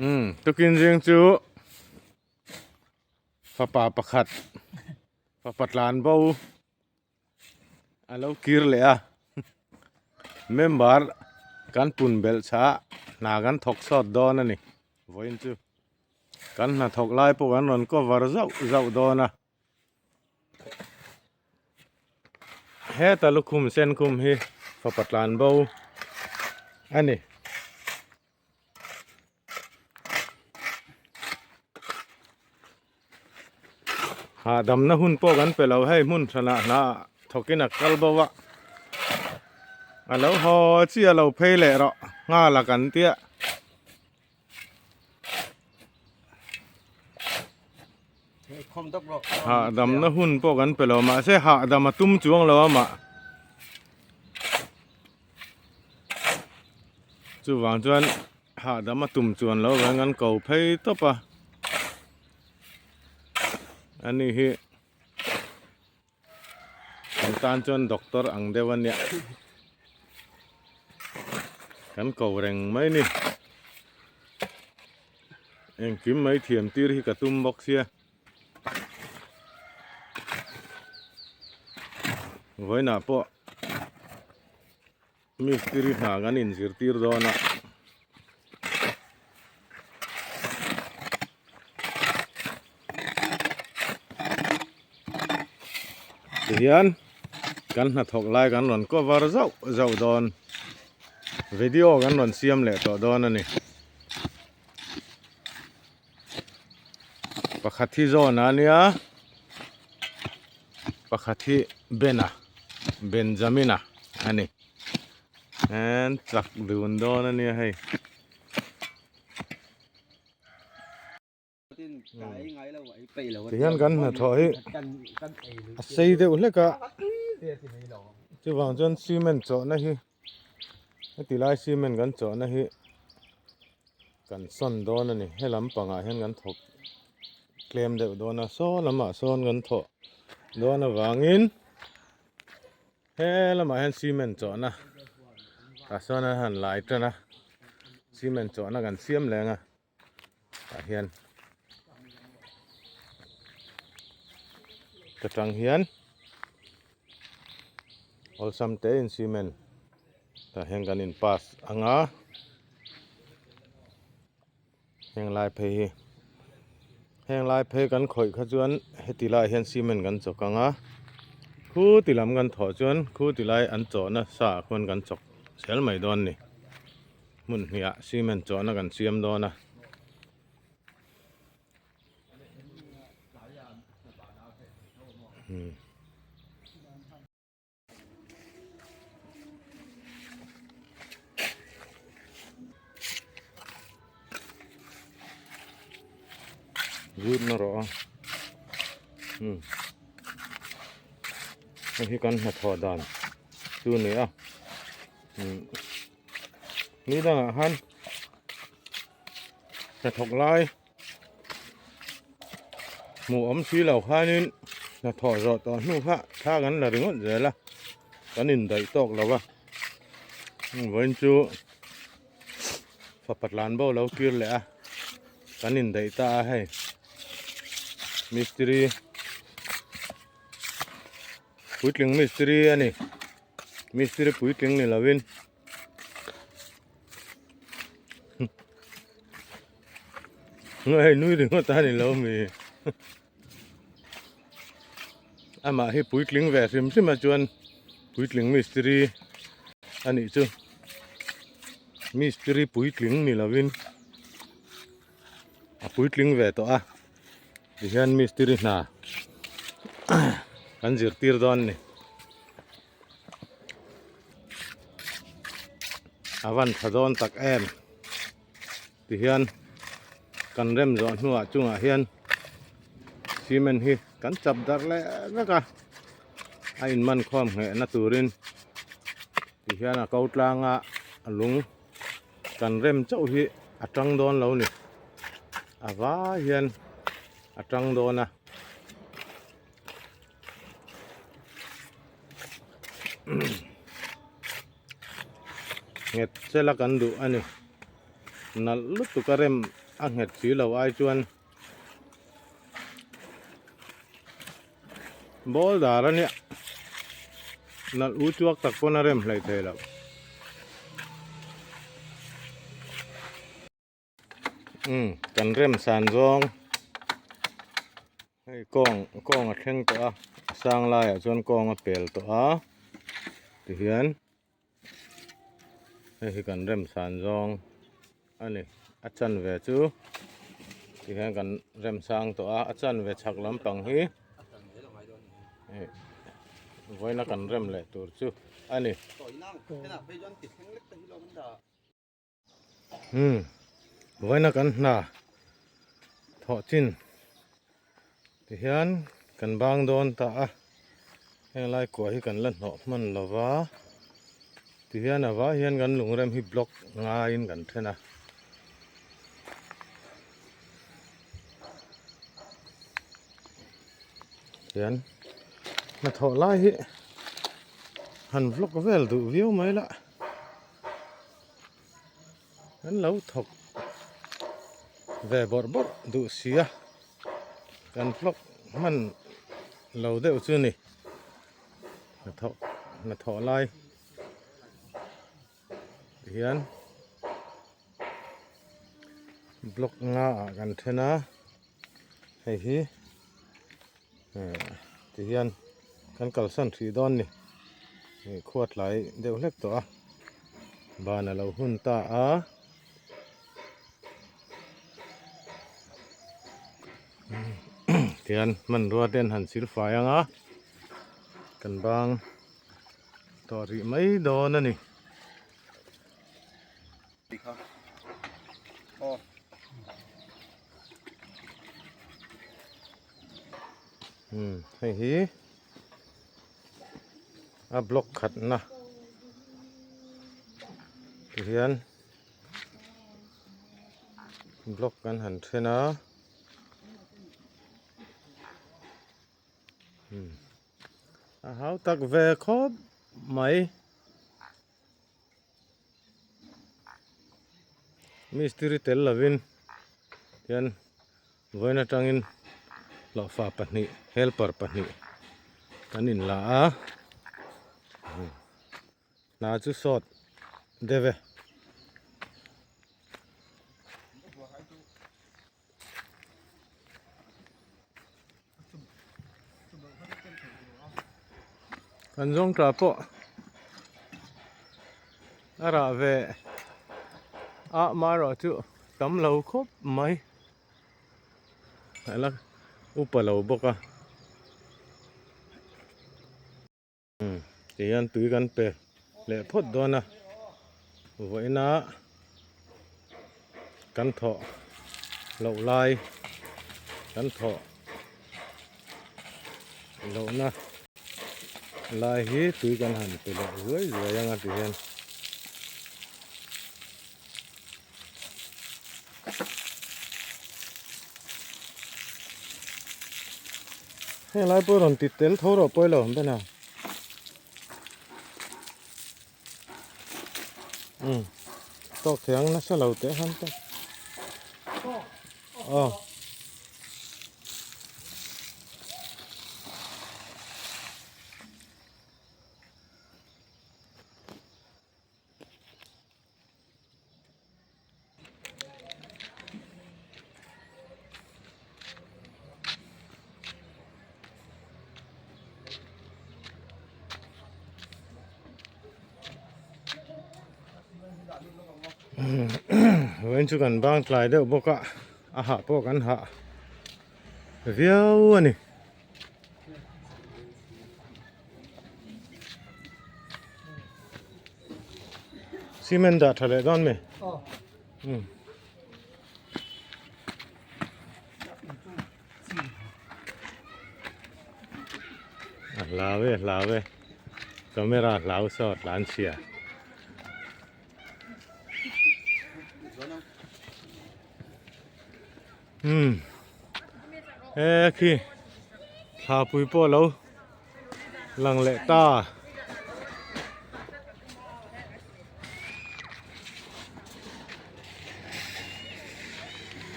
Umm tukin zing chu fapa pakhat fapa tlan bo a lo kir leh a member kan pun belh chah hna kan thawk sawt dawn a ni vawiin chu kan hnathawk lai pawh kan rawn cover zauh zauh dawn a. Heta lukhum sen khum hi fapa tlan bo a ni. Hahdamna hun pawh kan pe lo hei hmun hranah hna thawkin a kal bo a a lo haw chiah lo phei leh rawh nghal a kan tia. Hahdamna hun pawh kan pe lo mahse hahdam a tum chuang lo amah chuvang chuan hahdam a tum chuan lo vang an ko phei tawp a ani hi kan tan chuan doctor ang deuh a nia kan ko reng mai ni engkim mai thiam tir hi ka tum bawk sia vawiinah pawh mistiri hna kan inzirtir dawn a. Tihian kan hnathawk lai kan rawn cover zauh zauh dawn video kan rawn siam leh tawh dawn a ni pakhat hi zawn a nia pakhat hi Bena Benjamina a ni an chak dun dawn a nia hei. Tihian kan hnathawh hi a sei deuh hlek a chuvang chuan cement chawhna hi heti lai cement kan chawhna hi kan sawn dawn a ni he lampangah hian kan thawk tlem deuh dawn a saw lamah sawn kan thawh dawn avangin he lamah hian cement chawhna tah sawn an han lai tan a cement chawhna kan siam leng a. Tah hian ka tang hian awlsam te in cement tah hian kan in pass ang a heng lai phei hi heng lai phei kan khawih kha chuan heti lai hian cement kan chawk ang a khu ti lam kan thawh chuan khu ti lai an chawhna sa ah khuan kan chawk zel mai dawn a ni. Hmun hnih ah cement chawhna kan siam dawn a. Zut na rawh a. Hei hi kan hnathawh dan chu a ni a. Ni dangah khan hnathawk lai hmuh awm si lo khanin hnathawh zawh tawh hnu kha thla kan la ringawt zel a kan indaih tawk lo a vawiin chu fapa tlan bo lo kir leh a kan indaih ta a hei mistiri puitling mistiri a ni. Mistiri puitling ni lovin hei nui ringawt a ni lo mi amah hi puitling ve hrim hrim a chuan puitling mistiri a nih chu mistiri puitling ni lovin a puitling ve tawh a tihian mistiri hna kan zirtir dawn a ni a van tha dawn tak em tihian kan rem zawh hnuah chungah hian cement hi kan chap darh leh vek a a inman khawm nghehna turin tihian a ko tlanga a lung. Kan rem chauh hi a tang dawn lo ni a vai hian a tang dawn a nghet sela kan duh a ni nalh lutuk a rem. a nghet si lo ai chuan boulder a nia nalh u chuak tak pawn a rem hleih thei loh. Umm kan rem san zawng hei kawng kawng a thleng tawh a a sang laiah chuan kawng a pel tawh a tihian hei hi kan rem san zawng a ni a chanve chu tihian kan rem sang tawh a a chanve chhak lampang hi vawiina kan rem leh tur chu a ni. Umm vawiina kan hna thawh chin tihian kan bang dawn ta a heng lai kua hi kan la hnawh hman lo va tihian a vai hian kan lungrem hi block ngaiin kan then a. Tihian hnathawh lai hi han vlog vel duh viau mai la. Kan lo thawk ve bawrh bawrh duh si a, kan vlog hman lo deuh chu ni hnathawh hnathawh lai hian block nga ah kan then a hei hi ti hian kan kalsan hrih dawn ni ih khua tlai deuh hlek tawh a ban a lo hun ta a tihian hmanrua te an han sil fai ang a kan bang tawh rih mai dawn a ni. Umm hei hi a block khatna tihian block kan han then a umm a hau tak ve khawp mai. Mistiri tel lovin hian vawiin atangin hlawhfa pahnih helper pahnih kan inla a hna chu sawt deuh e. Kan zawng tah pawh a rah ve a amaherawh chu tam lo khawp mai a la upa lo bawk a. Tihian tui kan pe leh phawt dawn a vawiina kan thawh loh lai kan thawh lohna lai hi tui kan han pe leh zuai zuai ang a tihian. Heng lai pawh rawn ti tel tho rawh pawi lo ang bena. Um tawk thei ang nasa lo teh han ta. Aw. Vawiin chu kan bang tlai deuh bawk a a hah pawh kan hah viau a ni. Cement dah tha leh dawn mi? Umm. A hlau e a hlau e camera hlau saw tlan chhia. Umm he khi thla pui pawh lo lang leh ta.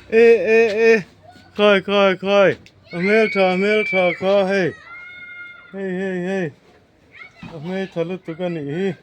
E e e khai khai khai a hmeltha a hmeltha kha hei hei hei hei a hmeltha lutuk a nih hi.